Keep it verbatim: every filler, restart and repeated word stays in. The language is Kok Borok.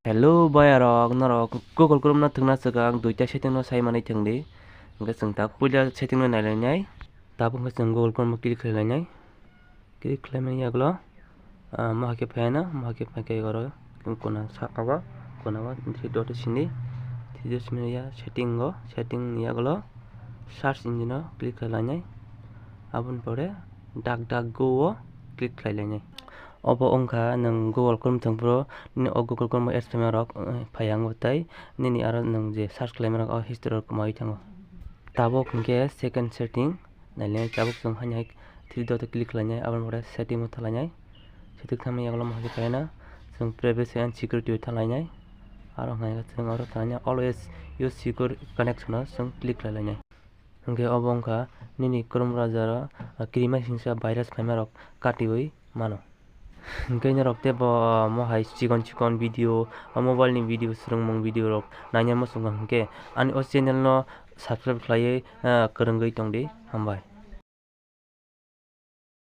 Hello bayarok, norok Google Chrome no thwngna swkang duita setting no sai manwi thwng di. Hwnkhe chwng ta puila setting no nailainai. Tabuk hwnkhe chwng Google Chrome o click khlailainai. Click khlaimani yagulo, ah, mo hai khe phaina, mo hai khe phaikhe oro kona saka o, kona o three dot sindi, three dot sindi ya setting o, setting ni yagulo search engine o click khlailainai. Aboni pore DuckDuckGo o click khlailainai. Obo wngkha nwng Google Chrome thwngphuru nini o Google Chrome o ads phaima rok, eh, phaiya wngbo tei nini aro nwng je search khlaima rok o history rok kwmawi thango. Tabuk hwnkhe second setting nailai tabuk chwng haino hai three dot o click khlainai aboni pore setting o thanglainai. Setting thangmani yagulo mo hai khe phaina chwng privacy and security o thanglainai. Aro hwnkhe chwng oro thanglainai always use secure connection o chwng click khlailainai. Hwnkhe obo wngkha nini Chrome browser o, ah, kirima singsa virus phaima rok katiwi mano. Hwnkhe norok tei bo, ah, mo hai chikon chikon video, ah, mobile ni video, swrwngmung video rok naina muchung kha hwnkhe ani o channel no subscribe khlaiwi, ah, kwrwngwi tongdi. Hambai.